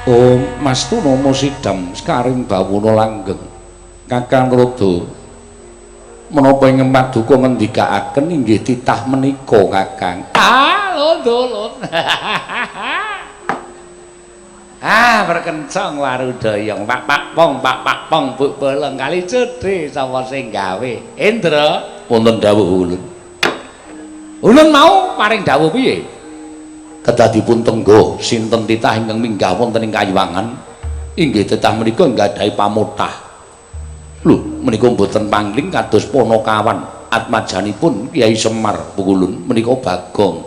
Oh, Mas Tunama Sidam sekaring bawana langgeng. Kakang Rada, menapa ing paduka ngendikaaken inggih titah menika, Kakang? Ah, lho. Ah, berkencang warudayang pak pak pong pak pak pong buk bolong kali cedhe sapa sing gawe? Indra, wonten dawuh ulun. Ulun mau paring dawuh piye? Kedah dipun tenggo sinten titah ingkang minggah wonten ing kayiwangan? Inggih titah menika nggadahi pamotah. Lho, menika mboten pangling kados Panakawan atmajanipun Kyai Semar pukulun menika Bagong.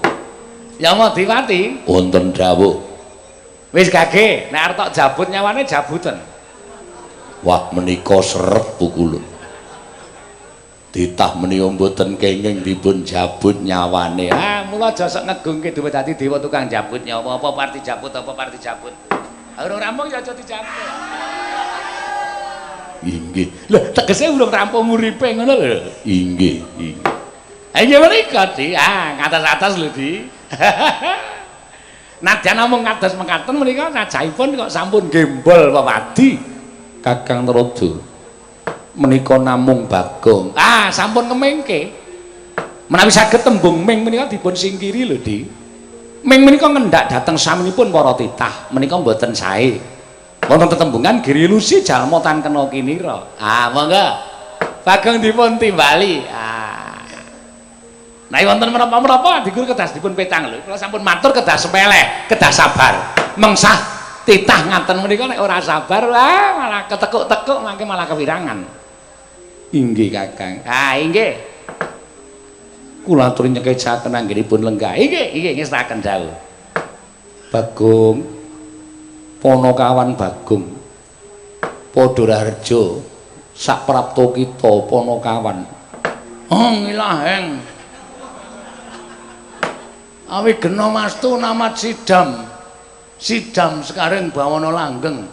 Yamadipati, wonten dawuh. Wis gage, nek arep tok jabut nyawane jabuten. Wah, menika seret pukulun. Titah menika mboten kenging dipun jabut nyawane. Ah, mula aja sok ngegungke duwe dadi dewa tukang jabut nyawa, apa parti jabut apa parti jabut. Urung rampung ya aja dijabut. Inggih. Lho, tegese urung rampung uripe ngono lho. Inggih, inggih. Ha inggih menika, Di. Ah, ngatas-atas lho, Di. Nadyan namung kados mekaten menika sajahipun kok sampun gembol wewadi. Kakang Narada, menika namung Bagong. Ah, sampun kemengke. Menawi saged tembung ming menika dipun singkiri lho, Di. Ming menika ngendak dhateng saminipun para titah, menika mboten sae. Wonten tetembungan girilusi jalma tan kena kinira. Ah, monggo. Bagong dipun timbali. Ah. Nah, wonten menapa-menapa adigur kedah dipun petang lho. Kula sampun matur kedah sepeleh, kedah sabar. Mengsah titah ngaten menika nek ora sabar, wah malah ketekuk-tekuk mangke malah kewirangan. Inggih, Kakang. Ah, inggih. Kula aturi nyekecaken anggenipun lenggah. Inggih, inggih ngestaken dawuh. Bagong, Panakawan Bagong. Padha raharja sak prapta kita Panakawan. Oh, ngilaheng. Awi gena mastu namat sidam. Sidam sekaring bawana langgeng.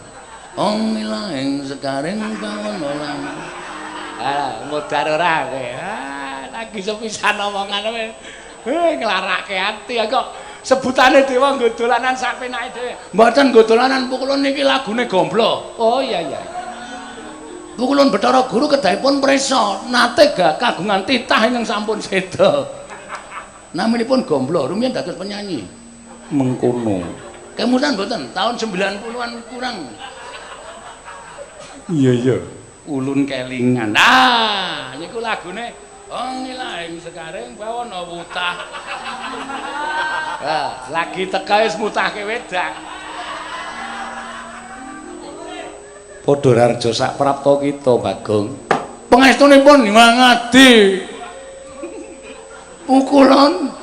Oh, ngilaheng sekaring bawana langgeng. Ah, modar ora kowe. Ah, lagi sepisan omongan kowe. Nglarake ati kok sebutane dewa nggo dolanan sak penake dhewe. Mboten nggo dolanan pukulun niki lagune gomblo. Oh iya iya. Pukulun Bathara Guru kedahipun prisa nate ga kagungan titah ingkang sampun seda. Naminipun Gomblo, rumiyin dados penyanyi. Mengkono. Kemutan mboten, tahun 90-an kurang. Iya iya. Ulun kelingan. Ah, niku lagune Oh ngilahing sekaring bawana wutah. Ah, lagi teka wis mutahke wedang. Padha raharja sak prapta kita, Bagong. Pangestunipun Ngadi. Pukulun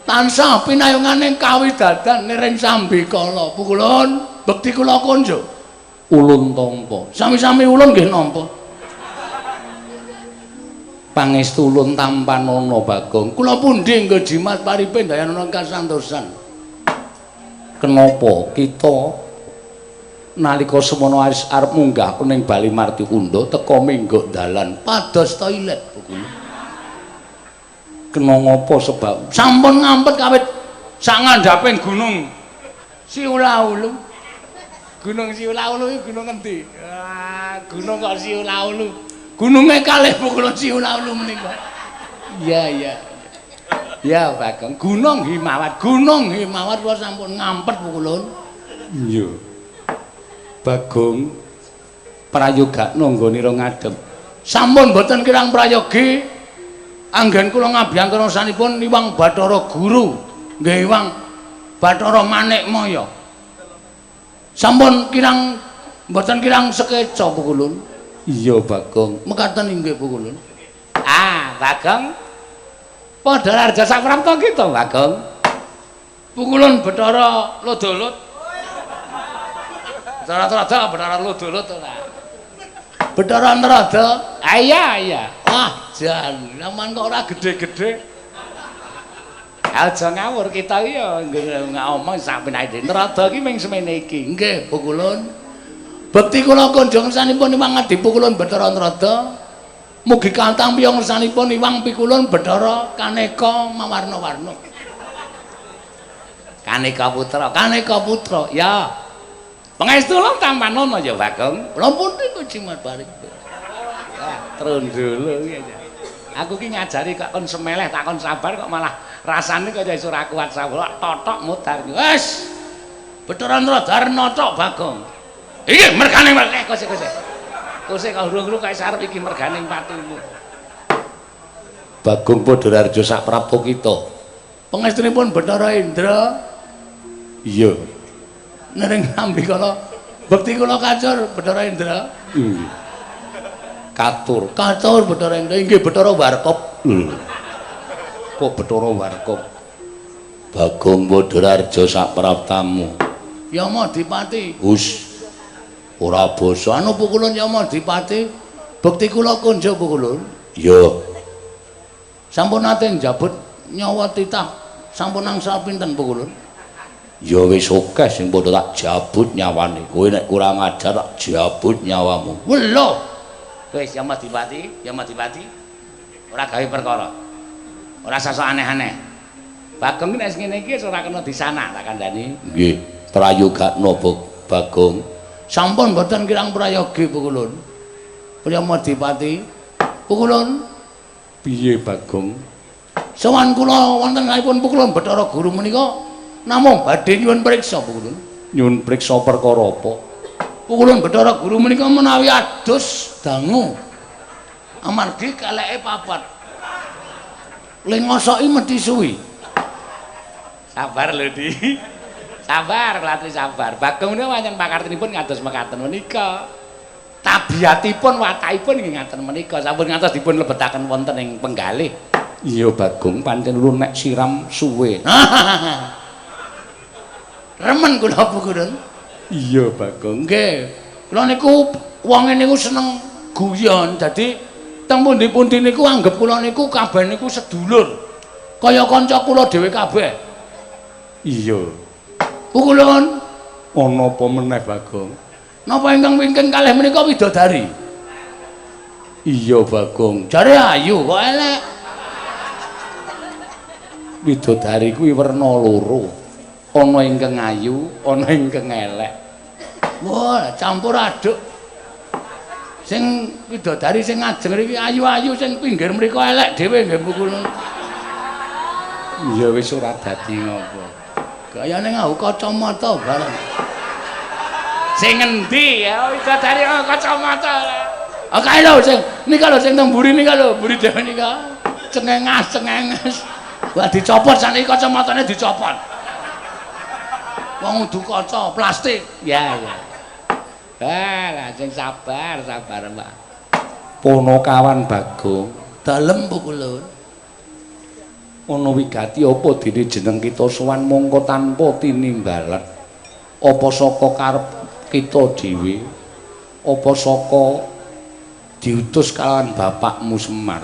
tansah pinayungane kawidadan niring sambikala. Pukulun bekti kula konjo. Ulun tampa. Sami-sami ulun nggih nampa. Pangestu ulun tampanana, Bagong. Kula pundi nggo jimat paripe dayanana kasantosan. Kenapa kita nalika semono arep munggah ning Bali Martikunda teka menggok dalan pados toilet pukulun. Kena ngapa sebab? Sampun ngampet kawit sak ngandhaping gunung Siulaulu. Gunung Siulaulu iki gunung endi? Ah, gunung kok Siulaulu. Gununge kalih pukulun Siulaulu menika. Iya iya. Ya Bagong, Gunung Himawat, Gunung Himawat kula sampun ngampet pukulun. Iya. Bagong prayogakno nggonira ngadhep. Sampun mboten kirang prayogi. Anggen kula ngabiyantara sanipun Iwang Bathara Guru, nggih Iwang Bathara Manikmaya. Sampun kirang mboten kirang sekeca pukulun. Iya Bagong. Mekaten inggih pukulun. Ah, Bagong. Padha raharja sak prapta kita, Bagong. Pukulun Bathara Lodolot. Bathara Trada, Bathara Lodolot ora. Bathara Narada. Ah iya iya. Wah, jan, sampean kok ora gedhe-gedhe. Aja ngawur kita iki ya ngomong sak penake. Narada iki ming semene iki. Nggih, pukulun. Bekti kula kunjung ngersanipun Iwang Adi Pukulun Bathara Narada. Mugi katampi ngersanipun Iwang Pikulun Bathara Kaneka mawarna-warna. Kaneka putra, Kaneka putra. Ya. Pangestu lho tampanono ya Bagong. Kula pundi kok jimat paring. Ah, trondolo iki aja. Aku ki ngajari kok kon semeleh tak kon sabar kok malah rasane kaya iso ora kuat sabar. Totok mudar. Wes. Bathara Narada arep notok Bagong. Iki mergane kose kose. Kose kok urung-urung kaya sarep iki mergane patimu. Bagong Padhararja sak prapta kita. Pangestunipun Bathara Indra. Iya. Nering nampi kala bekti kula kacur Bathara Indra. Nggih. Katur. Katur Bathara Indra inggih Bathara Warkop. Kok Bathara Warkop? Bagong Padhararja sak praptamu. Yama Dipati. Hus. Ora basa. Anu pukulun Yama Dipati. Bekti kula konjo pukulun. Iya. Sampun nate njabut nyawa titah sampun angsal pinten pukulun? Ya wis akeh sing padha tak jabut nyawane. Kowe nek kurang ajar tak jabut nyawamu. Welo. Wis Yama Dipati, Yama Dipati. Ora gawe perkara. Ora sasok aneh-aneh. Bagong nek ngene iki wis ora kena disanak tak kandhani. Nggih, prayogakno Bagong. Sampun mboten kirang prayogi pukulun. Yama Dipati. Pukulun piye Bagong? Sowan kula wonten kalihipun pukulun Bathara Guru menika namung badhe nyuwun priksa pukulun. Nyuwun priksa perkara apa? Pukulun Bathara Guru menika menawi adus dangu. Amargi keleke papat. Le ngosoki mesti suwi. Sabar lho, Di. Sabar, kula sabar. Bagong menika pancen pakartinipun kados mekaten menika. Tabiatipun, watakipun nggih ngaten menika. Sampun ngantos dipun lebetaken wonten ing penggalih. Iya, Bagong, pancen ulun nek siram suwe. Remen kula pukulun. Iya, Bagong. Nggih. Kula niku wonge niku seneng guyon. Dadi teng pundi-pundi niku anggep kula niku kabeh niku sedulur. Kaya kanca kula dhewe kabeh. Iya. Pukulun ana apa meneh, Bagong? Napa ingkang wingking kalih menika widodari? Iya, Bagong. Jare ayu kok elek. Widodari kuwi werna loro. Ana ingkang ayu, ana ingkang elek. Wah, campur aduk. Sing widodari sing ngajeng mriki ayu-ayu, sing pinggir mriku elek dhewe nggih pukulun. Ya wis ora dadi ngopo. Gayane nganggo kacamata bareng. Sing ngendi ya widodari nganggo kacamata. Ah kae lho sing nika lho sing teng mburi nika lho, mburi dhewe nika. Cengengas cengenges. Wah dicopot saniki kacamatane dicopot. Wong udu kaca plastik. Ya ya. Lah sing sabar, sabar, Mbak. Ponokawan Bagong, dalem pukulun. Ana wigati apa dene jeneng kita sowan mongko tanpa tinimbalan. Apa saka karep kita dhewe? Apa saka diutus kalawan bapakmu Semar?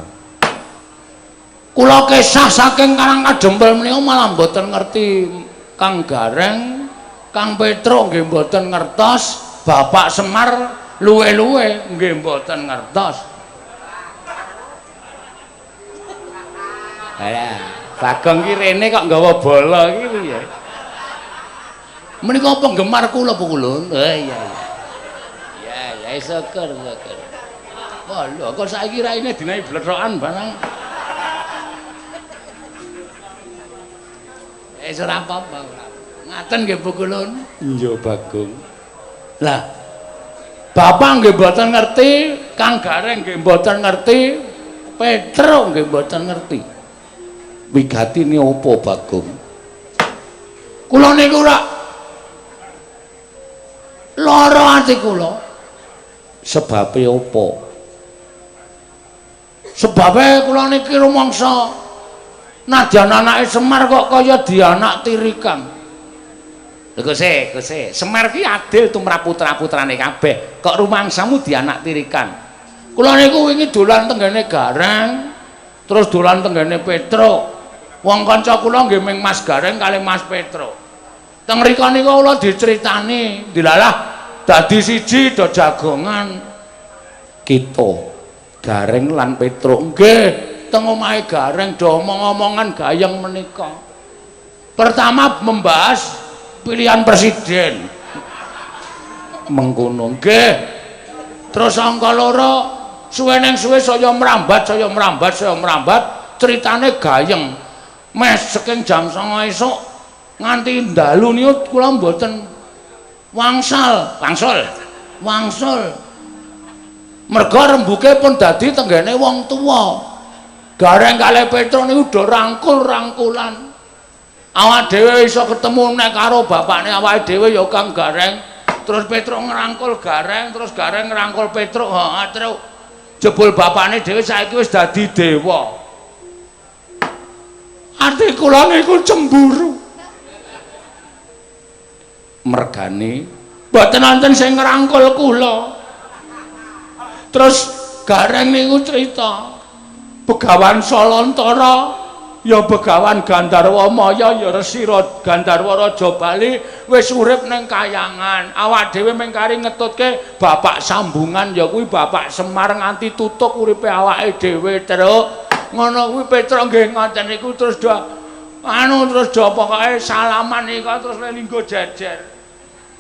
Kula kesah saking Karang Kadempel menika malah mboten ngerti Kang Gareng, Kang Petruk nggih mboten ngertos, Bapak Semar luwe-luwe nggih mboten ngertos. Lah, Bagong ki rene kok nggawa bola iki piye? Menika penggemar kula pukulun. Oh iya iya. Ya ya syukur syukur. Wah lho kok saiki raine dinahi blethokan barang. Wis ora apa-apa. Ngaten nggih pukulun. Iya Bagong. Lah Bapak nggih mboten ngerti, Kang Gareng nggih mboten ngerti, Petruk nggih mboten ngerti. Wigatine apa Bagong? Kula niku ora lara ati kula. Sebabe apa? Sebabe kula niki rumangsa nadyan anake Semar kok kaya dianak tirikan. Lho Guse, Guse, Semar ki adil tumrap putra-putrane kabeh. Kok rumangsamu dianak tirikan? Kula niku wingi dolan tenggene Gareng, terus dolan tenggene Petruk. Wong kanca kula nggih ming Mas Gareng kalih Mas Petruk. Teng mriku niku kula diceritani, dilalah dadi siji do jagongan. Kita Gareng lan Petruk nggih teng omahe Gareng do omong-omongan gayeng menika. Pertama membahas pilihan presiden. Mengkono nggih. Terus angka loro suwe ning suwe saya mrambat, saya mrambat, saya mrambat, critane gayeng. Mes saking jam 09.00 esuk nganti dalu niku kula mboten wangsal, wangsul. Wangsul. Merga rembuke pun dadi tenggene wong tuwa. Gareng kalih Petruk niku do rangkul-rangkulan. Awak dhewe iso ketemu nek karo bapakne awake dhewe ya Kang Gareng. Terus Petruk ngrangkul Gareng, terus Gareng ngrangkul Petruk, heeh, Truk. Jebul bapakne dhewe saiki wis dadi dewa. Ati kula niku cemburu. Mergane mboten wonten sing ngrangkul kula. Terus Gareng niku crita Begawan Salantara ya Begawan Gandharwa Maya ya Resi Gandharwa Raja Bali wis urip ning kayangan. Awak dhewe mung kari ngetutke bapak sambungan ya kuwi Bapak Semar nganti tutuk uripe awake dhewe, Truk. Ngono kuwi Petruk nggih ngoten niku terus do anu terus do pokoke salaman iku terus linggo jejer.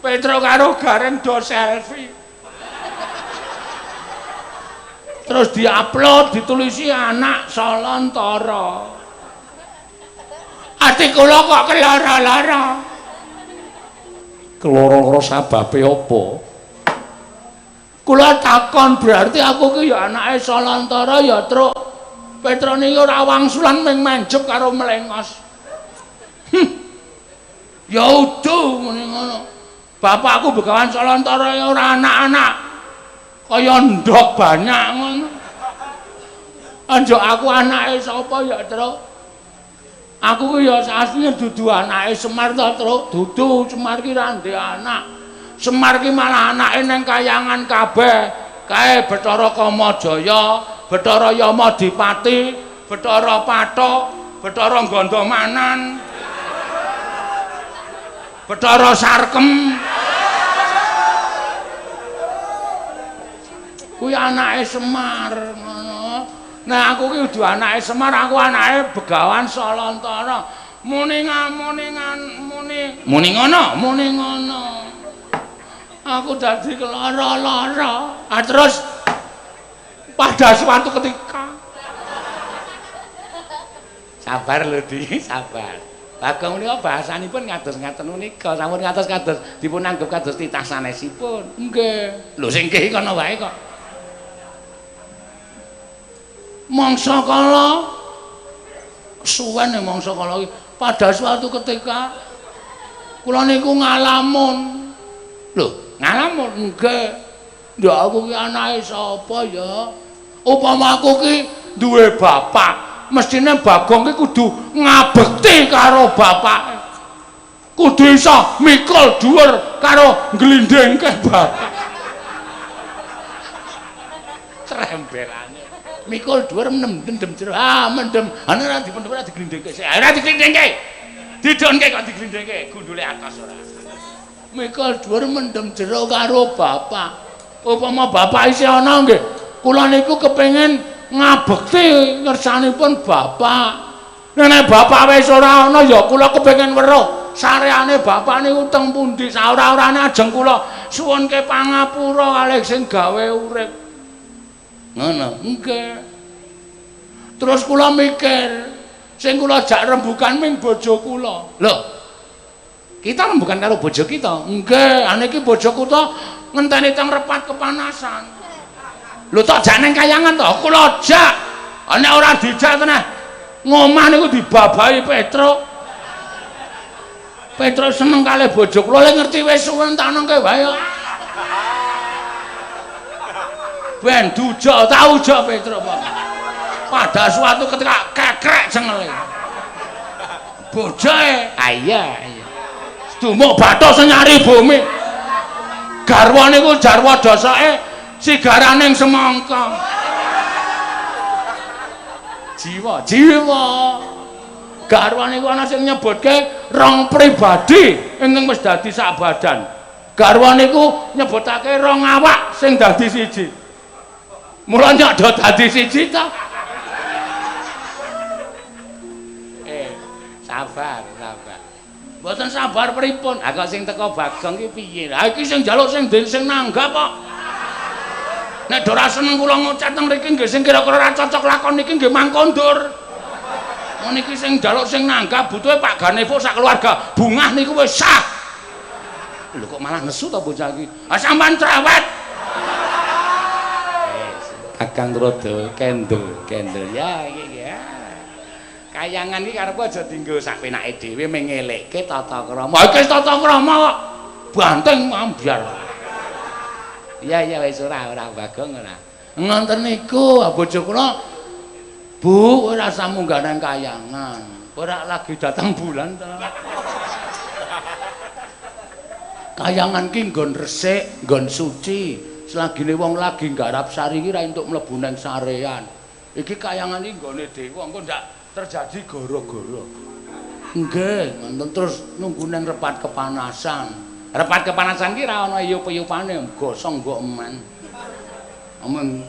Petruk karo Gareng do selfie. Terus diupload ditulisi anak Salantara. Ati kula kok kelara-lara. Keloro-loro sababe apa? Kula takon berarti aku ki ya anake Salantara ya, Truk. Petruk niki ora wangsulan ming menjep karo mlengos. Ya udu muni ngono. Bapakku Begawan Salantara ya ora anak-anak. Kaya ndok banyak ngono. Anjuk aku anake sapa ya, Truk? Aku ki ya asline dudu anake Semar to, Truk. Dudu, Semar ki ra ndek anak. Semar ki malah anake ning kayangan kabeh. Kae Bathara Kamajaya, Bathara Yamadipati, Bathara Pathok, Bathara Gandamanan, Bathara Sarkem. Kuwi anake Semar ngono. Nah aku ki kudu anake Semar, aku anake Begawan Salantara. Muni ngamuni muni muni ngono, muni ngono. Aku dadi kelara-lara. Ah terus pada suatu ketika sabar lho Di, sabar. Bagong menika bahasanipun ngados ngaten menika, sampun ngatos-kados dipun anggep kados titah sanesipun. Nggih. Lho sing nggih kono wae kok. Mangsa kala suwen mangsa kala iki pada suatu ketika kula niku ngalamun. Lho, ngalamun nggih. Ndak aku ki anake sapa ya? Upama aku ki duwe bapak, mestine Bagong ki kudu ngabekti karo bapake. Kudu iso mikul dhuwur karo ngglindhingke bapak. Trembelane. Mikul dhuwur mendem jero. Ah, mendem. Ana ora dipendem ora diglindhingke. Ora diglindhingke. Didonke kok diglindhingke, gundule atas ora. Mikul dhuwur mendem jero karo bapak. Upama bapak isih ana nggih, kula niku kepengin ngabekti ngersanipun bapak. Nek bapak wis ora ana ya kula kepengin weruh sareane bapak niku teng pundi. Saora-orane ajeng kula suwunke pangapura kalih sing gawe urip. Ngono. Nggih. Terus kula mikir, sing kula jak rembukan ming bojo kula. Lho. Kita rembukan karo bojo kita. Nggih, ane iki bojo kula ngenteni teng repat kepanasan. Lho tok jak nang kayangan to? Kula jak. Nek ora dijak teneh ngomah niku dibabahi Petruk. Petruk seneng kalih bojo kula, lek ngerti wis suwen tak nengke wae. Ben duja tau uja Petruk kok. Pada suatu ketika kekrek cengele. Bojoe, ah iya, iya. Dumuk bathuk senyari bumi. Garwa niku jarwa dosake sigaraning semangka. Jiwa, jiwa. Garwa niku ana sing nyebutke rong pribadi ingkang wis dadi sak badan. Garwa niku nyebutake rong awak sing dadi siji. Mula nyok do dadi siji ta. Sabar, sabar. Mboten sabar pripun? Ha kok sing teko Bagong ki piye? Ha iki sing njaluk sing den sing nanggap kok. Nek do ora seneng kula ngocet teng mriki nggih sing kira-kira ora cocok lakon niki nggih mangkondur. Mun niki sing njaluk sing nanggap butuhe Pak Ganevo sak keluarga. Bungah niku wis sah. Lho kok malah nesu to bocah iki? Ha sampean cerewet. Kakang Tuladha kendel, kendel. Ya iki ya. Kayangan iki karepe aja dienggo sak penake dhewe mengelekke tata krama. Iki tata krama kok banteng ambyar. Iya iya wis ora ora Bagong ora. Ngoten niku bojo kula Bu ora usah munggah nang kayangan. Ora lagi datang bulan ta. Kayangan ki nggon resik, nggon suci. Selagine wong lagi nggarap sari iki ra entuk mlebu nang sarean. Iki kayangan iki nggone dewa, engko ndak terjadi gara-gara. Nggih, ngoten terus nunggu nang repat kepanasan. Repat kepanasan ki ra ana iyup-iyupane, gosong mbok eman. Ameng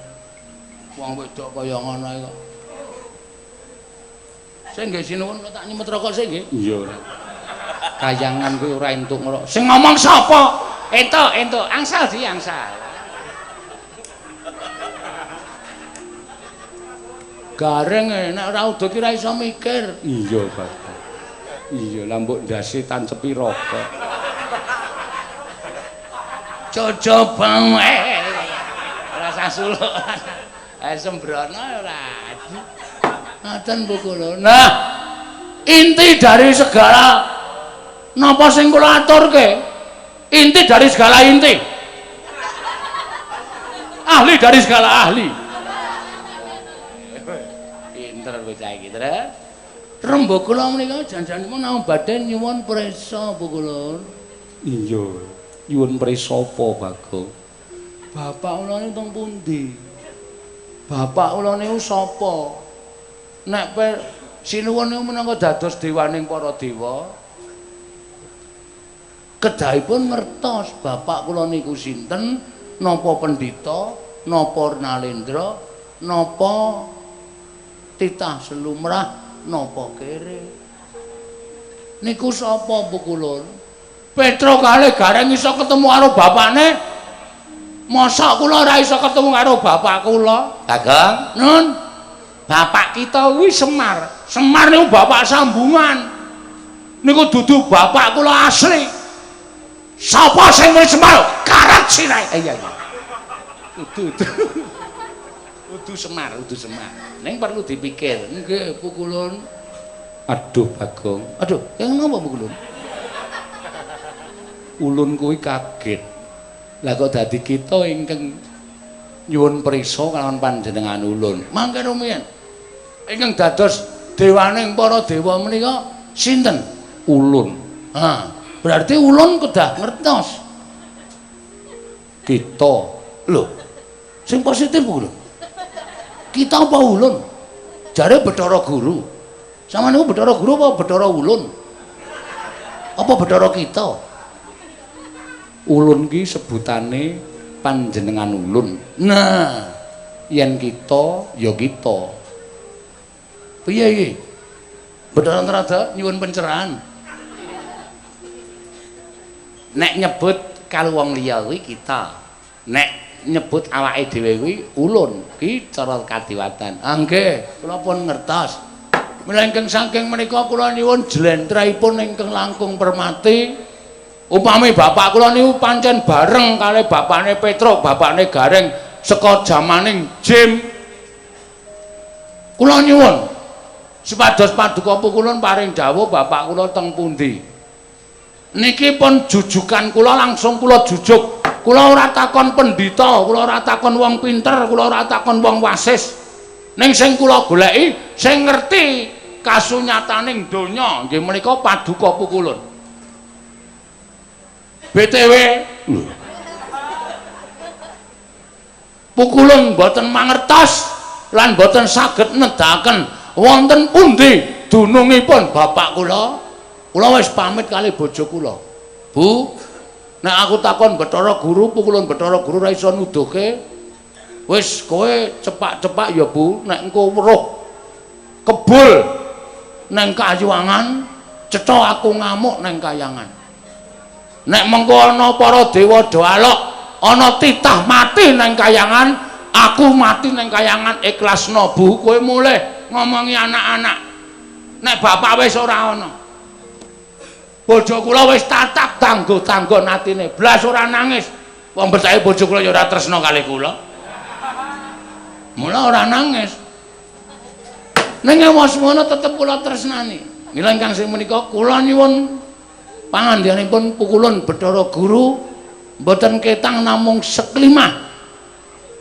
wong wedok kaya ngono iki kok. Sing nggih sinuwun kok tak nyemet rokok sik nggih. Iya ora. Kayangan kuwi ora entuk ngrok. Sing ngomong sapa? Entuk, entuk. Angsal di angsal. Gareng nek ora udo ki ora iso mikir. Iya, Bapak. Iya, lah mbok ndase tancepi rokok. Cocoba ora usah suluk. Sembrono ora. Ngaten Bu kula. Nah, inti dari segala napa sing kula aturke? Inti dari segala inti. Ahli dari segala ahli. Pinter bocah iki, terus. Rembug kula menika jan-janipun namung badhe nyuwun prisa Bu kula. Iya, nyuwun prisa apa, Bagong? Bapak kula niku teng pundi? Bapak kula niku sapa? Nek sinuwun niku minangka dados dewaning para dewa, kedahipun ngertos bapak kula niku sinten, napa pendhita, napa nalendra, napa titah selumrah, napa kere. Niku sapa Bu Kulun? Petro kalih Gareng iso ketemu karo bapakne. Mosok kula ora iso ketemu karo bapak kula? Bagong, Nun, bapak kita kuwi Semar. Semar niku bapak sambungan. Niku dudu bapak kula asli. Sapa sing muni Semar? Karet sirahe. Iya iya. Kudu kudu Semar, kudu Semar. Ning perlu dipikir. Nggih, Bu Kulun. Aduh, Bagong. Aduh, kaya ngapa Bu Kulun? Ulun kuwi kaget. Lah kok dadi kita ingkang nyuwun prisa kalawan panjenengan ulun. Mangke rumiyin. Ingkang dados dewaning para dewa menika sinten? Ulun. Ha, berarti ulun kedah ngertos. Kita. Lho, sing positif Bu Kulun. Kita apa ulun? Jare Bathara Guru. Sama niku Bathara Guru apa Bathara Ulun? Apa Bathara kita? Ulun ki sebutane panjenengan ulun. Nah, yen kita ya kita. Piye iki? Bathara Narada nyuwun pencerahan. Nek nyebut karo wong liya kuwi kita. Nek nyebut awake dhewe kuwi ulun, ki cara kadiwatan. Ah nggih, kula pun ngertos. Mila ingkang saking menika kula nyuwun jlentrehipun ingkang langkung permati. Upami bapak kula niku pancen bareng kalih bapakne Petruk, bapakne Gareng saka jamaning Jim. Kula nyuwun supados paduka pukulun paring dawuh bapak kula teng pundi. Niki pun jujukan kula langsung kula jujuk. Kula ora takon pendhita, kula ora takon wong pinter, kula ora takon wong wasis. Ning sing kula goleki sing ngerti kasunyataning donya nggih menika paduka pukulun. BTW pukulun mboten mangertos lan mboten saged nedahaken wonten pundi dunungipun bapak kula. Kula wis pamit kali bojo kula. Bu, nek aku takon Bathara Guru, pukulun Bathara Guru ora iso nuduhke. Wis kowe cepak-cepak ya Bu, nek engko weruh kebul nang kayuwangan Cetha aku ngamuk nang kayangan. Nek mengko ana para dewa do alok, ana titah mati nang kayangan, aku mati nang kayangan ikhlasna Bu, kowe mulih ngomongi anak-anak. Nek bapak wis ora ana. Bojo kula wis tatap tanggo-tanggon atine, blas ora nangis. Wong percaya bojo kula ya ora tresna kalih kula. Mula ora nangis. Ning semono tetep kula tresnani. Mila ingkang sing menika kula nyuwun pangandikanipun Pukulun Bathara Guru mboten ketang namung seklimah.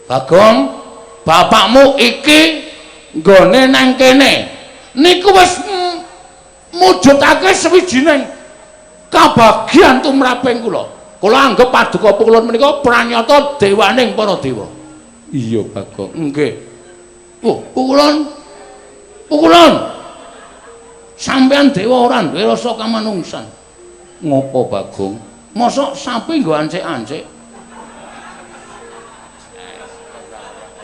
Bagong, bapakmu iki nggone nang kene. Niku wis mujudake sewijining kabagyan tumraping kula. Kula anggep paduka Pukulun menika pranyata dewaning para dewa. Iya, Bagong. Nggih. Oh, Pukulun. Pukulun. Sampeyan dewa ora duwe rasa kamanungsan. Ngopo, Bagong? Mosok sapi nggo ancik-ancik.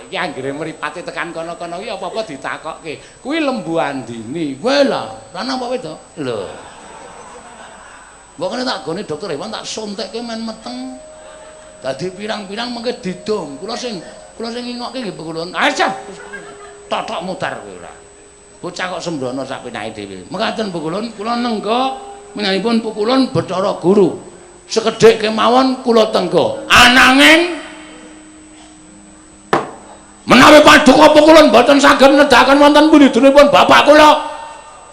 Iki anggere mripate tekan kono-kono iki apa-apa ditakokke. Kuwi Lembu Andini. Kowe lah, lanang apa wedok? Lho. Mbok kene tak gone dokter hewan tak suntikke men meteng. Dadi pirang-pirang mengke didum. Kula sing ngingokke nggih Pukulun. Aja. Totok mutar kowe ora. Bocah kok sembrono sak penake dhewe. Mekaten Pukulun, kula nengga minanipun Pukulun Bathara Guru. Sekedhik kemawon kula tengga. Ananging menawi paduka Pukulun boten saged nedahaken wonten pundhutipun bapak kula,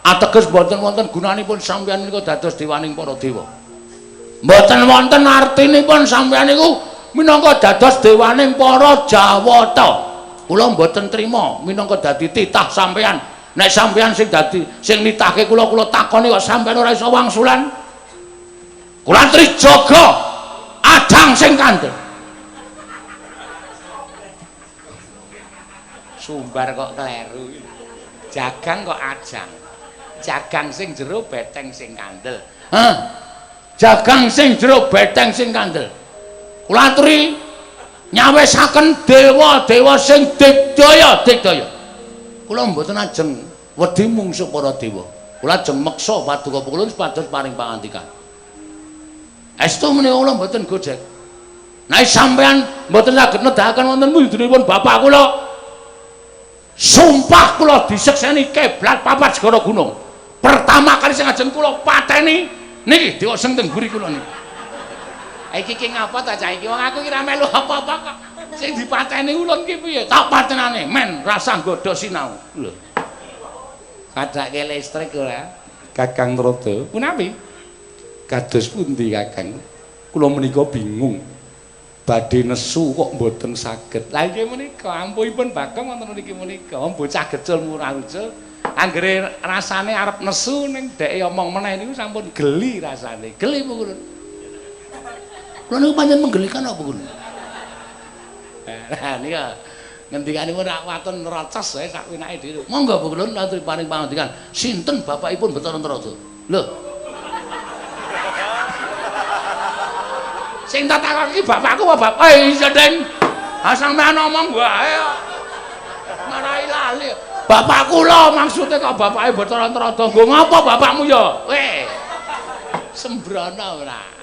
ateges boten wonten gunanipun sampeyan menika dados dewaning para dewa. Mboten wonten artinipun sampeyan niku minangka dados dewaning para Jawata. Kula mboten trima minangka dadi titah sampeyan. Nek sampeyan sing dadi sing nitahke kula, kula takoni kok sampeyan ora iso wangsulan. Kula trijaga adang sing kandel. Sumbar kok kleru. Jagang kok ajang. Jagang sing jero beteng sing kandel. Hah? Jagang sing jero beteng sing kandel. Kula aturi nyawisaken dewa-dewa sing digdaya digdaya. Kula mboten ajeng wedi mungsuh para dewa. Kula ajeng meksa paduka Pukulun supados paring pangandikan. Estu menika kula mboten gojek. Nek sampeyan mboten saged nedahaken wonten wujudipun bapak kula, sumpah kula disekseni kiblat papat segara gunung. Pertama kali sing ajeng kula pateni niki dewa sing teng mburi kula niki. Iki ki ngapa ta cah iki? Wong aku ki ora melu apa-apa kok. Sing dipateni ulun ki piye? Tak patenane men rasah nggodha sinau. Lho. Padake listrik ora? Kakang Trada. Punapi? Kados pundi Kakang? Kula menika bingung. Badhe nesu kok mboten saged. Lah inggih menika ampuhipun Bagong wonten mriki menika. Bocah gecul murah ucul. Anggere rasane arep nesu ning dheke omong meneh niku sampun geli rasane. Geli Pukulun. Kula niku pancen menggelikan apa Pukulun? Lah nika ngendikanipun rak waton nerocos wae sak winake dhewe. Monggo Pukulun aturi paring pangandikan. Sinten bapakipun Bathara Trada? Lho. Sing tak takoki bapakku apa bapak? Eh iya, Deng. Ha sampean omong wae kok. Marai lali. Bapak kula maksude kok bapake Bathara Trada. Nggo ngapa bapakmu ya? Weh. Sembrono ora.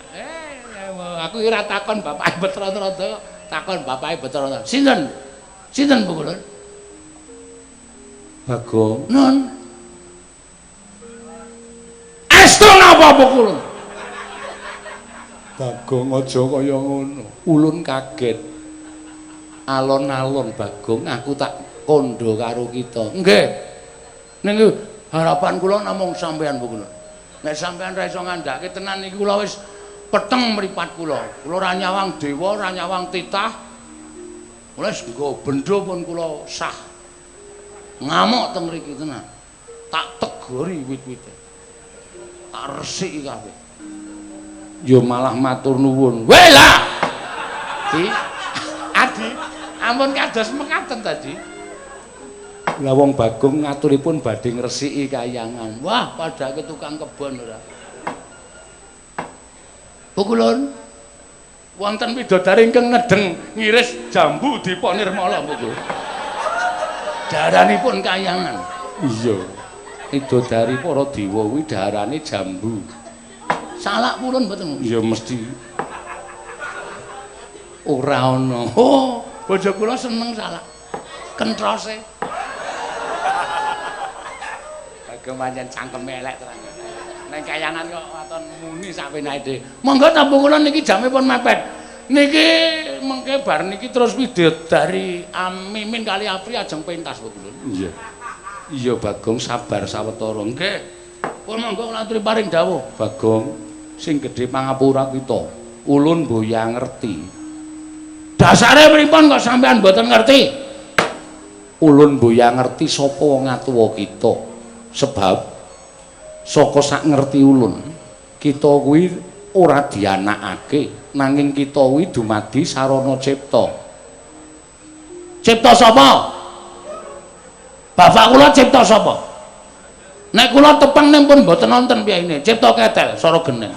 Aku ora takon bapake Bathara Trada, takon bapake Bathara Trada. Sinten? Sinten Pukulun? Bagong. Nun. Estu napa Pukulun? Bagong aja kaya ngono. Ulun kaget. Alon-alon Bagong aku tak kandha karo kita. Nggih. Ning harapan kula namung sampeyan Pukulun. Nek sampeyan ra iso ngandhake tenan iki kula wis peteng mripat kula. Kula ora nyawang dewa, ora nyawang titah. Kula wis nggo bendho pun kula sah. Ngamuk teng mriki tenan. Tak tegori wit-wite. Tak resiki kabeh. Ya malah matur nuwun. Weh lah. Di Adi, ampun kados mekaten tadi. Lah wong Bagong ngaturipun badhe ngresiki kayangan. Wah, padake tukang kebon ora. Pukulun wonten widodari ingkang nedeng ngiris jambu Dipa Nirmala Pukulun. Daranipun kayangan. Iya. Widodari para dewa kuwi daharane jambu. Salak purun mboten? Ya mesti. Ora ana. Oh, bojo kula seneng salak. Kentrose. Bagong pancen cangkeme elek tenan. Neng kayangan kok waton muni sak penake dhewe. Monggo tampu kula niki jame pun mepet. Niki mengke bar niki terus widodari Mimin kali Apri ajeng pentas kula. Iya. Iya Bagong sabar sawetara. Nggih. Pun monggo kula aturi paring dawuh. Bagong sing gedhe pangapura kita. Ulun boya ngerti. Dasare pripun kok sampean mboten ngerti? Ulun boya ngerti sapa wong atuwa kita. Sebab saka sak ngerti ulun, kita kuwi ora dianakake, nanging kita kuwi dumadi sarana cipta. Cipta sapa? Bapak kula cipta sapa? Nek kula tepeng ning pun mboten nonton piyayine, cipta ketel sora geneng.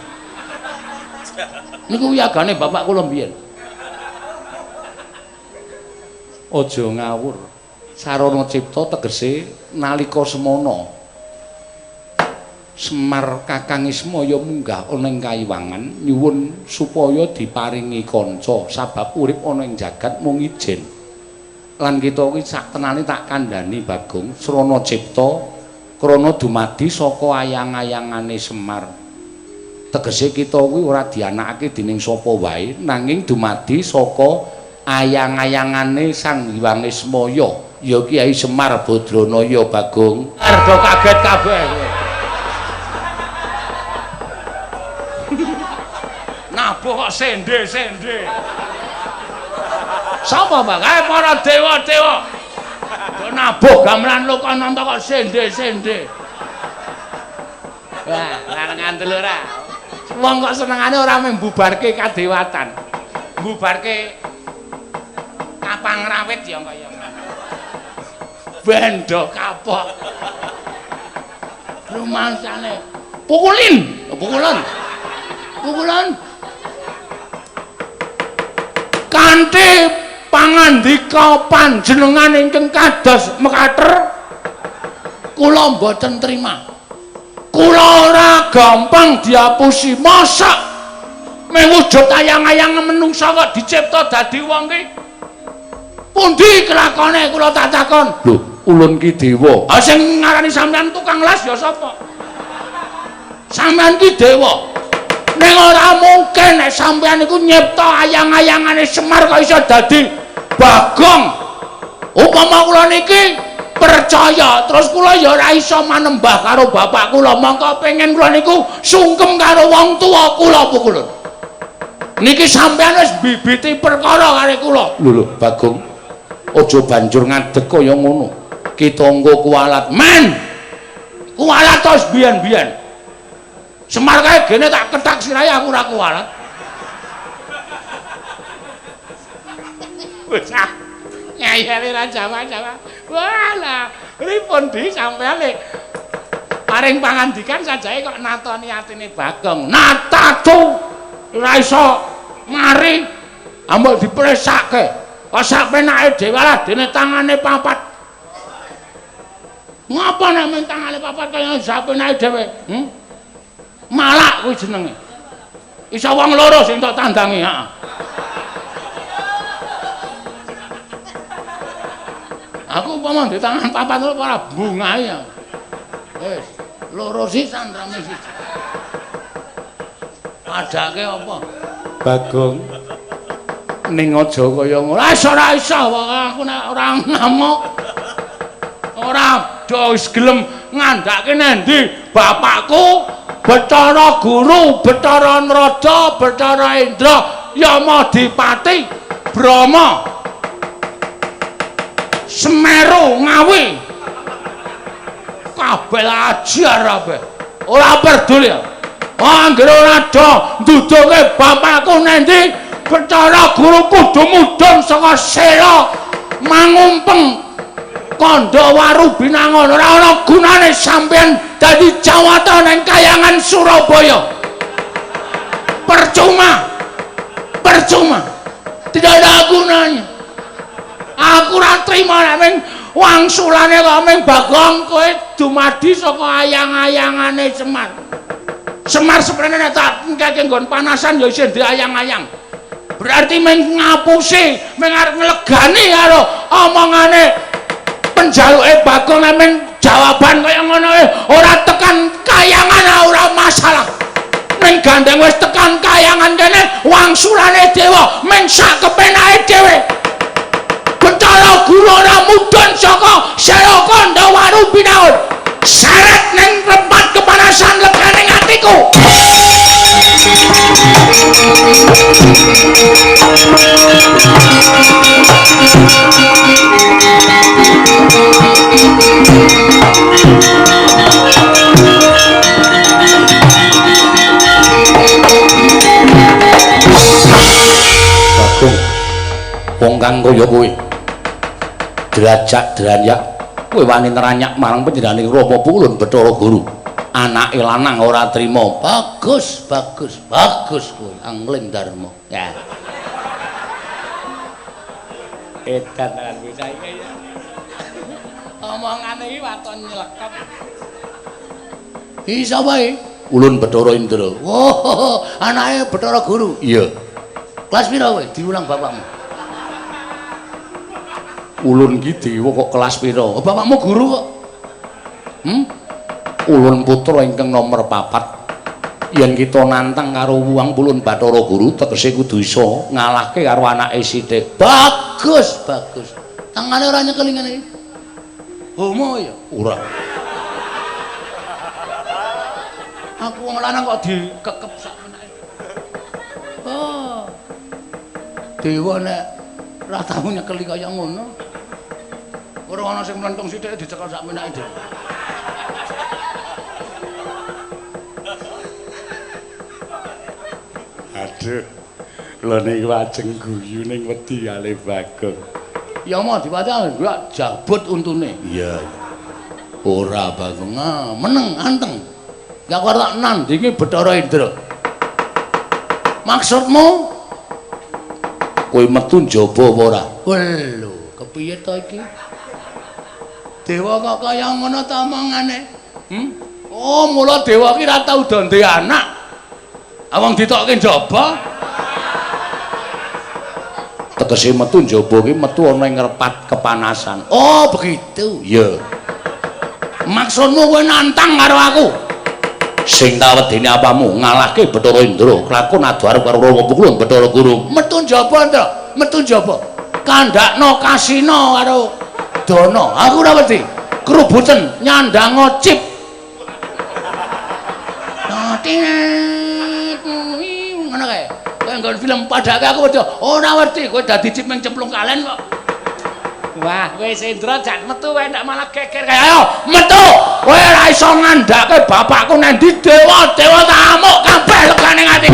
Niku wiyagane bapak kula mbiyen. Aja ngawur. Sarana cipta tegese nalika semana Semar Kakang Ismaya munggah ana ing kayiwangan nyuwun supaya diparingi kanca sabab urip ana ing jagat mung ijen. Lan kita kuwi sak tenane tak kandhani Bagong srana cipta krana dumadi saka ayang-ayangane Semar. Tegese kita kuwi ora dianakake dening sapa wae nanging dumadi saka ayang-ayangane Sang Hyang Ismaya ya Kyai Semar Badranaya Bagong. Ardo kaget kabeh. Nabuh kok sende-sende. Sapa Bang? Kae para dewa-dewa. Do nabuh gamelan Lokananta kok sende-sende. Wah, lanang ngandel ora. Wong kok senengane ora mung mbubarke kadewatan. Mbubarke kapang rawit ya kaya. Bendo kapok. Rumangsane pukulin, pukulan. Pukulan. Kanthi pangandika panjenengan ingkang kados mekater kula mboten trima. Kula ora gampang diapusi. Mosok mung wujud ayang-ayang menungsa kok dicipta dadi wong ki? Pundi kelakone kula tak takon? Lho, ulun ki dewa. Ah sing ngarani sampean tukang las ya sapa? Sampean ki dewa. Ning ora mungkin nek sampean iku nyipta ayang-ayangane Semar kok iso dadi Bagong. Upama kula niki percaya, terus kula ya ora iso manembah karo bapak kula, mongko pengen kula niku sungkem karo wong tuwa kula pukulun. Niki sampean wis mbibiti perkara karo kula. Lho lho Bagong, aja banjur ngadeg kaya ngono. Kita engko kualat. Men. Kualat terus biyen-biyen. Semar kae gene tak kethak sirahe aku ora kualat. Wis ah. Ngeyele ra Jawa-Jawa. Walah, pripun di sampean le paring pangandikan sajae kok natoni atine Bagong. Natatu ora iso mari ambek dipresake. Kok sak penake dhewe lah dene tangane papat. Ngapa nek men tangane papat kaya sak penake dhewe? Malak kuwi jenenge. Iso wong loro sing tok tandangi, heeh. Aku umpama ndek tangan papat ora bungahe ya. Wis, loro sisan rame siji. Padake apa? Bagong ning aja kaya ngono. Ah ora iso aku nek ora ngamuk. Ora do wis gelem ngandhake nendi bapakku Bathara Guru, Bathara Narada, Bathara Indra, Yamadipati, Brahma, Semeru, Ngawi. Kabeh ajar kabeh. Ora peduli. Anggere ora do nduduke bapakku nendi, Bathara Guru kudu mudhun saka sela mangumpeng kandha waru binangun. Ora ana gunane sampeyan dadi jawata nang kayangan Surabaya. Percuma. Percuma. Tidak ada gunanya. Aku ora trima nek ming Wangsulane kok ming Bagong kowe dumadi saka ayang-ayangane Semar. Semar seprene nek tak engkeke nggon panasan ya isih ndek ayang-ayang. Berarti ming ngapusi, ming arep nglegani karo omongane penjaluke Bagong nek ming jawaban kaya ngono ora tekan kayangan ora masalah. Ning gandeng wis tekan kayangan kene wangsulane dewa ming sak kepenake dhewe. Bathara Guru ora mudhun saka Sela Kandha Waru Binaun. Seret ning tempat kepanasan legane atiku. Bagong, wong kang kaya kowe derajat dranyak kowe wani neranyak marang panjenengane Rama Pulun Bathara Guru. Anake lanang ora trima. Bagus, bagus, bagus kowe Angling Darma. Ya. Edan tenan bocah iki ya. Omongane iki waton nyelekep. Iki sapa iki? Ulun Bathara Indra. Oh, anake Bathara Guru. Iya. Kelas pira kowe? Diulang bapakmu. Ulun ki dewa kok kelas pira? Oh, bapakmu guru kok. Ulun putra ingkang nomor 4. Yen kita nantang karo Wuang Pulun Bathara Guru tegese kudu iso ngalahke karo anake sithik. Bagus, bagus. Tangane ora nyekel ngene iki. Homo ya? Ora. Aku wong lanang kok dikekep sak menake. Oh. Dewa nek ora tau nyekeli kaya ngono. Ora ana sing mlentung sithik dicekel sak menake dhewe. Aduh. Kula niku ajeng guyu ning wedi kalih Bagong. Ya mau diwaca gua jabut untune. Iya. Ora Bagong, meneng anteng. Ya kok tak nandingi Bathara Indra. Maksudmu kowe metu njaba apa ora? Lho, kepiye to iki? Dewa kok kaya ngono ta omongane? Oh, mula dewa ki ora tau do ndek anak. Awong ditokke njaba. Tegese metu njaba ki metu ana ing repat kepanasan. Oh, begitu. Iya. Maksudmu kowe nantang karo aku? Sing tak wedeni apamu ngalahke Bathara Indra, lakon adu arep karo Rama Pukulun Bathara Guru. Metu njaba, Indra. Metu njaba. Kandhakno kasina karo Dana. Aku ora wedi. Krubuten nyandang cip. Nah, ngono kae. Kowe nggon film padake aku wedi. Ora wedi, kowe dadi cip ming cemplung kalen kok. Wah, kowe Indra jak metu kowe ndak malah geger kae. Ayo, metu. Kowe ora iso ngandhake bapakku nang ndi dewa, dewa tak amuk kabeh legane ati.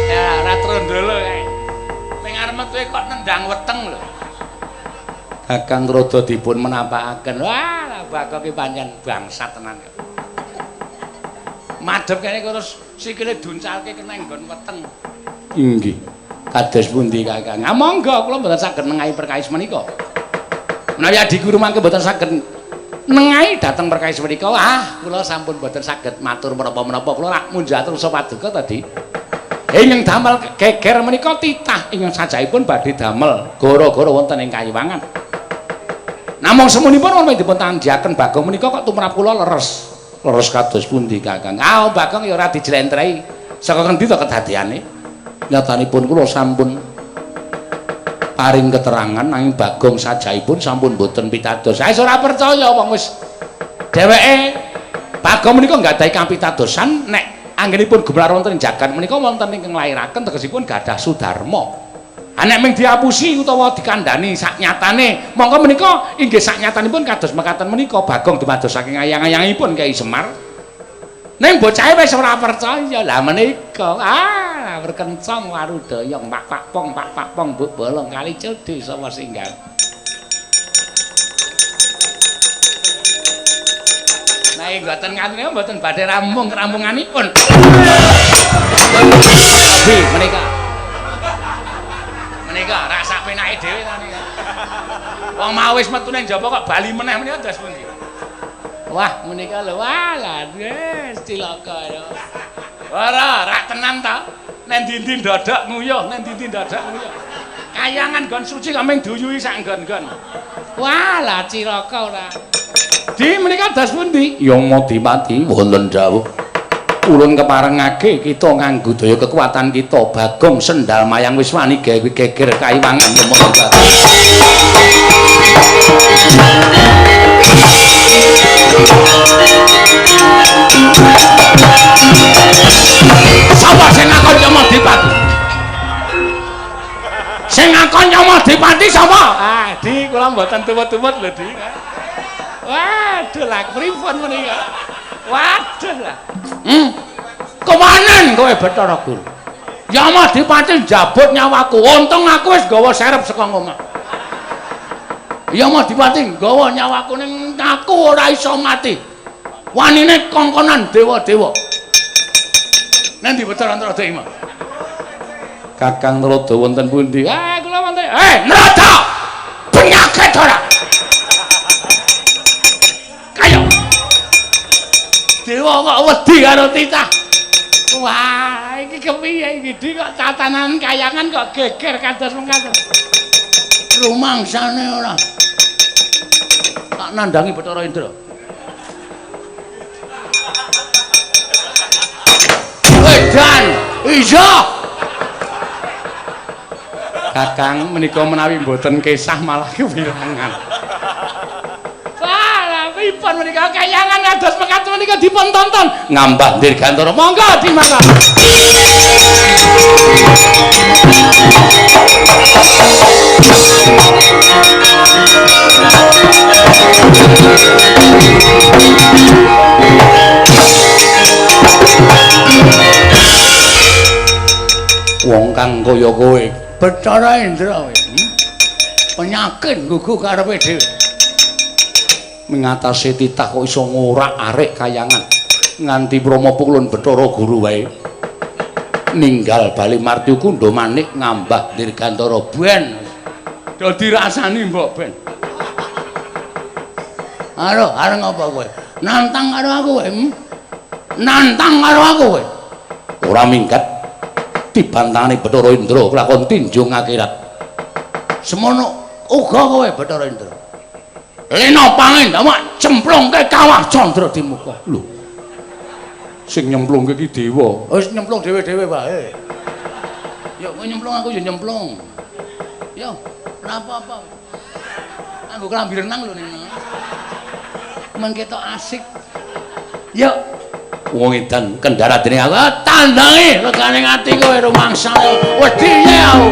Ya, ora trondolo kae. Ning arep metu kok nendang weteng lho. Kakang Rada dipun menampakaken. Wah, Bagong ki pancen bangsat tenan kok. Madhep kene terus sikile duncalke kena nggon weteng. Inggih. Kados pundi Kakang? Ah monggo kula mboten saged nengahi perkawis menika. Menawi adi guru mangke mboten saged nengahi dhateng perkawis menika, ah kula sampun mboten saged matur menapa-menapa. Kula rak munjatur paduka tadi. Ingkang damel geger menika titah ingkang sajaipun badhe damel gara-gara wonten ing Kayiwangan. Namung semunipun wonten dipun tandhiaken Bagong menika kok tumrap kula leres. Leres kados pundi Kakang? Ah Bagong ya ora dijlentrehi. Saka ngendi to kedadiane? Nyatanipun kula sampun paring keterangan nanging Bagong sajaipun sampun boten pitados. Saya ora percaya wong wis dheweke Bagong menika nggadahi kapitadosan nek anggenipun gumelar wonten ing jagat menika wonten ingkang nglairaken tegesipun gadah sudarma. Ha nek ming diapusi utawa dikandhani saknyatane, mongko menika inggih saknyatanipun kados mekaten menika Bagong dumados saking ayang-ayangipun Kyai Semar. Ning bocahe wis ora percaya. Lah menika ah berkencang warudaya pak pak pong pak pak pong mbok bolong kali cedhe sapa singgal. Ae mboten ngaten mboten badhe rampung rampunganipun. Bi menika. Menika rak sak penake dhewe ta nika. Wong mau wis metu ning jaba kok bali meneh menika dos pundi? Wah, menika lho, wah lah wis cilaka ya. Ora, rak tenan ta. Nek ndi-ndi ndodok nguyuh, nek ndi-ndi ndodok nguyuh. Kayangan nggon suci kok mung duyuhi sak nggon-nggon. Wah, lah cilaka ora. Di menika dos pundi? Yamadipati wonten dawuh. Ulun keparengake kita nganggo daya kekuatan kita Bagong sendal mayang wis wani gawe geger kaiwangan Yamadipati. Sapa sing ngakon Yamadipati? Sing ngakon Yamadipati sapa? Ah, Di kula mboten tumut-tumut lho, Di. Waduh lah, pripun menika? Waduh lah. Kemanen kowe Bathara Guru? Yamadipati njabut nyawaku. Untung aku wis nggawa serep saka omah. Yamadipati nggawa nyawaku ning aku ora iso mati. Wanine kongkonan dewa-dewa. Nanti Bathara Narada iki? Kakang Narada wonten pundi? Ah, kula wonten. Eh, Narada! Penyakit ora? Kayo. Dewa kok wedi karo titah. Wah, iki kepiye iki? Di kok tatanan kayangan kok geger kados mengkaten. Rumangsane ora. Tak nandangi Bathara Indra. Wedan, iya. Kakang menika menawi mboten kesah malah kewirangan. Wah, lha pripun menika kayangan kados mekaten menika dipun tonton. Ngambah Dirgantara. Monggo dimangga. Wong kang kaya kowe Bathara Indra kowe. Penyakit nggugu karepe dhewe. Mengatasi titah kok iso ngorak-arik kayangan nganti Brahma pukulun Bathara Guru wae. Ninggal bali marti kundha manik ngambah Dirgantara ben. Do dirasani mbok ben. Aduh, arep ngapa kowe? Nantang karo aku kowe. Nantang karo aku kowe. Ora minggat dibantahane Bathara Indra lakon tinjung akhirat. Semono uga kowe Bathara Indra. Lena pangendamak cemplungke kawah candra di muka. Lho. Sing nyemplungke iki dewa. Wis nyemplung dhewe-dhewe wae. Yo kowe nyemplung aku yo nyemplung. Yo, ora apa-apa. Nganggo klambi renang lho ning. Men ketok asik. Yo. Wong edan kendara dening aku tandangi regane ati kowe rumangsane wedi aku.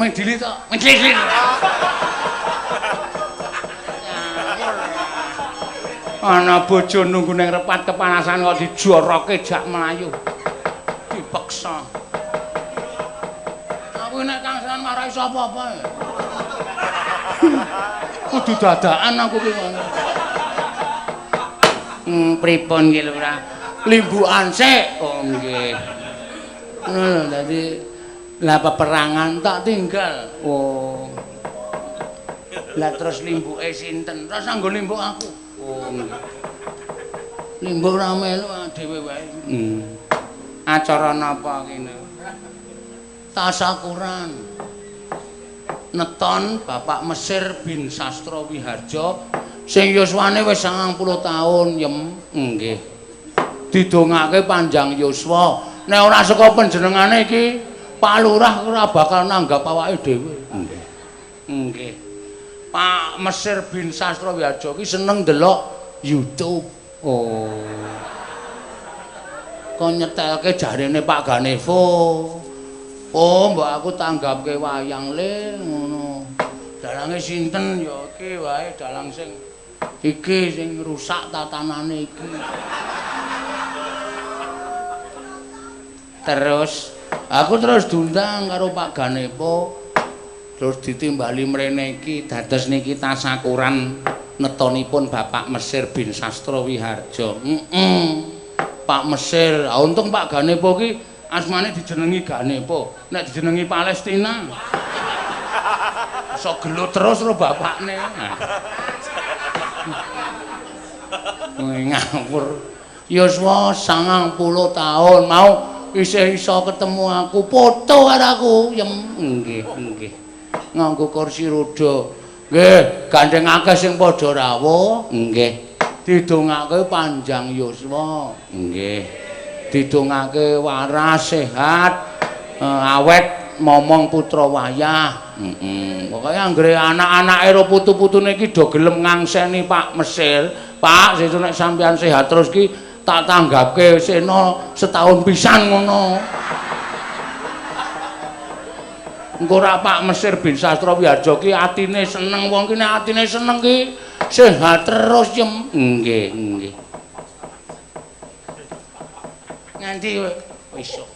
Meng dili to, meng dili. Ana bojo nunggu ning repat kepanasan kok dijoroke jak mlayu. Dipeksa. Aku nek Kang Senan marai iso apa-apa. Kudu dadakan aku ki ngono. Pripun ki Lurah? Limbukan sik. Oh nggih. Ngono dadi lah peperangan tak tinggal. Oh. Lah terus limbuke sinten? Terus nganggo limbuk aku. Oh nggih. Limbuk ora melu dhewe wae. Acara napa kene? Tasakuran. Neton Bapak Mesir bin Sastro Wiharjo sing yuswane wis 90 taun yem. Nggih. Didongake panjang yuswa. Nek ora saka panjenengane iki Pak Lurah ora bakal nanggap awake dhewe. Nggih. Nggih. Pak Mesir bin Sastro Wiharjo ki seneng ndelok YouTube. Oh. Kon nyetelke jarene Pak Ganevo. Oh, mbok aku tanggapke wayang le ngono. Dalange sinten ya iki wae dalang sing iki sing rusak tatanane iki. Terus aku terus diundang karo Pak Ganepo. Terus ditimbali mrene iki dados niki tasakuran netonipun Bapak Mesir bin Sastro Wiharjo. Pak Mesir, ah, untung Pak Ganepo ki asmane dijenengi Ganepo, nek dijenengi Palestina. Iso gelut terus ro bapakne. Ngawur. Yuswa 90 tahun mau isih iso ketemu aku, foto karo aku. Yem, nggih, nggih. Nganggo kursi roda. Nggih, gandeng akeh sing padha rawuh. Nggih. Didongake panjang yuswa. Nggih. Didongake waras, sehat, awet momong putra wayah. Heeh. Pokoke anggere anak-anake ro putu-putune iki do gelem ngangseni Pak Mesir. Pak, sesuk nek sampeyan sehat terus ki tak tanggapke sena setahun pisan ngono. Engko ora Pak Mesir bin Sastro Wiharjo ki atine seneng, wong ki nek atine seneng ki sehat terus yem. Nggih, nggih. Nganti besok.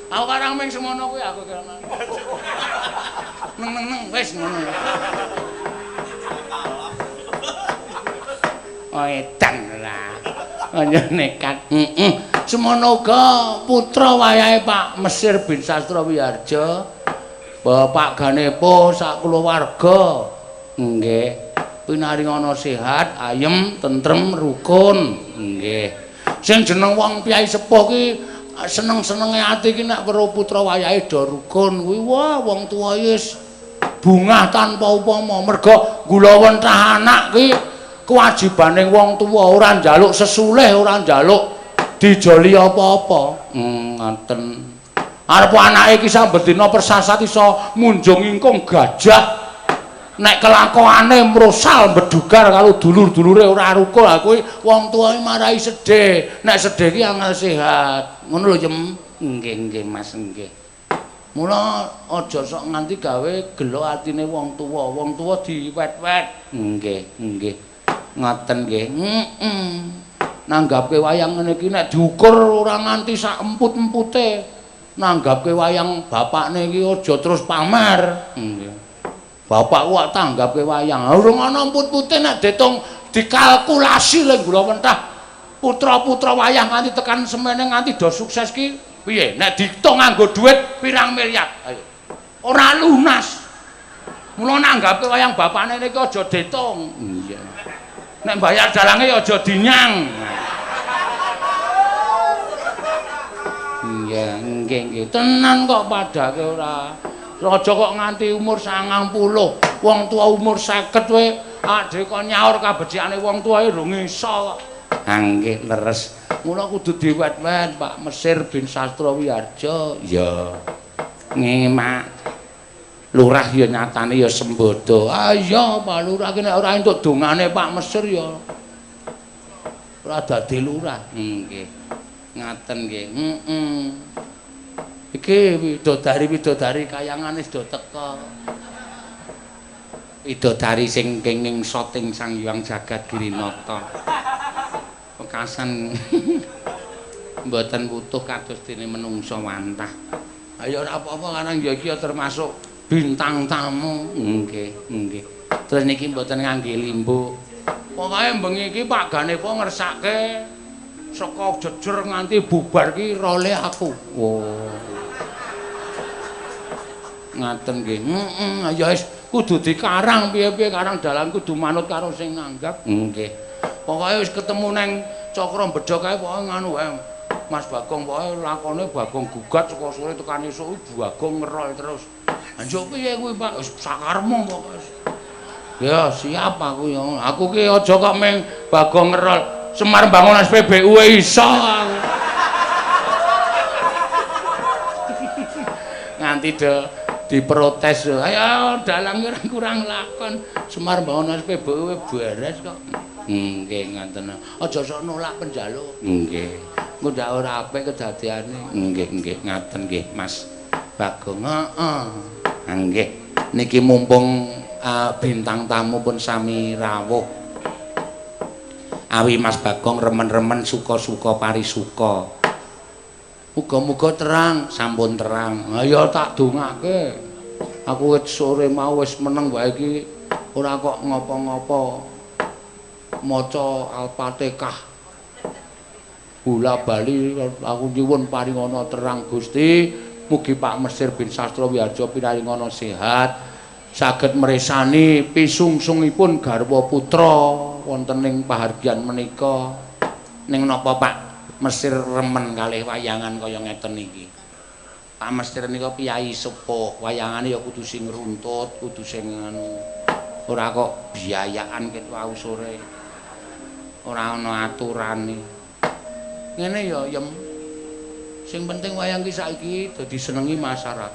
Aku karang ming semono kuwi aku kira. Neng neng neng wis ngono. Oh edan lah. Aja nekat. Heeh. Semono uga putra wayahe Pak Mesir bin Sastro Wiharjo, Bapak Ganepo sak kulawarga. Nggih. Pinaringana sehat, ayem, tentrem, rukun. Nggih. Sing jeneng wong piyai sepuh ki seneng-senenge ati ki nek weruh putra wayahe do rukun kuwi wah wong tuwa wis bungah tanpa upama merga gulawentah anak ki kewajibane wong tuwa ora njaluk sesulih, ora njaluk dijoli apa-apa. Ngoten. Arep anake iki saben dina persasat iso munjung ingkung gajah. Nek kelakuane mrosal mbedugar karo dulur-dulure ora rukun, ha kuwi wong tuwa marai sedih. Nek sedih ki angel sehat. Ngono lho, Yem. Nggih, nggih, Mas, nggih. Mula aja sok nganti gawe gelo atine wong tuwa. Wong tuwa diwet-wet. Nggih, nggih. Ngoten nggih. Heeh. Nanggapke wayang ngene iki nek diukur ora nganti sak emput-empute. Nanggapke wayang bapakne iki aja terus pamer. Nggih. Bapakku kok tanggapke wayang. Urung ana emput-empute nek ditung dikalkulasi lho gula mentah. Putra-putra wayang nganti tekan semene nganti do sukses ki piye? Nek ditung nganggo dhuwit pirang miliar? Ayo. Ora lunas. Mula nanggapke wayang bapakne niki aja ditung. Iya. Nek bayar dalange ya aja dinyang. Iya, nggih nggih. Tenan kok padake ora. Aja kok nganti umur 90, wong tua umur 50 kowe adhe kok nyaur kabecikane wong tuwa rung iso kok. Ha nggih leres. Mula kudu diwet-wet Pak Mesir bin Sastro Wiharjo. Ya. Ngemak. Lurah ya nyatane ya sembodo. Ah iya, Pak Lurah ki nek ora entuk dongane Pak Mesir ya ora dadi lurah. Nggih. Ngaten nggih. Heeh. Iki widodari-widodari kayangan wis do teka. Widodari sing kenging soting Sang Hyang Jagat Girinata. Wekasan mboten wutuh kados dene menungsa wantah. Ayo ora apa-apa karang ya iki termasuk bintang tamu. Nggih, nggih. Terus niki mboten ngangge limbuk. Pokoke bengi iki Pak Ganepa ngersake saka jejer nganti bubar ki role aku. Oh. Ngaten nggih. Heeh, ya wis kudu dikarang piye-piye karang dalan kudu manut karo sing nanggap. Nggih. Pokoke wis ketemu neng Cakra Bedha kae pokoke nganu wae. Mas Bagong pokoke lakone Bagong gugat saka sore tekan esuk Bagong ngerol terus. Njuk piye kuwi Pak? Wis sakarepmu pokoke. Ya siap aku ya. Aku ki aja kok meng Bagong ngerol. Semar bangun SPBU iso aku. Nganti do diprotes. Ayo dalang kurang lakon. Semar bangun SPBU beres kok. Nggih ngaten. Aja sok nolak penjaluk. Nggih. Engko ndak ora apik kedadeane. Nggih, nggih ngaten nggih Mas Bagong. Heeh. Nggih. Niki mumpung bintang tamu pun sami rawuh. Awi Mas Bagong remen-remen suka-suka parisuka. Muga-muga terang, sampun terang. Ayo tak dongake. Aku wis sore mau wis meneng wae iki ora kok ngopo-ngopo. Maca Al-Fatihah. Bola bali aku nyuwun paringana terang Gusti. Mugi Pak Mesir bin Sastra Wiharja pinaringana sehat, saged mresani pisungsungipun garwa putra wonten ing pahargyan menika. Ning napa Pak Mesir remen kalih wayangan kaya ngeten iki? Pak Mesir nika piyayi sepuh, wayangane ya kudu sing runtut, kudu sing anu. Ora kok biayaan ket wau sore. Ora ana aturane. Ngene ya, Yem. Sing penting wayang ki saiki dadi senengi masyarakat.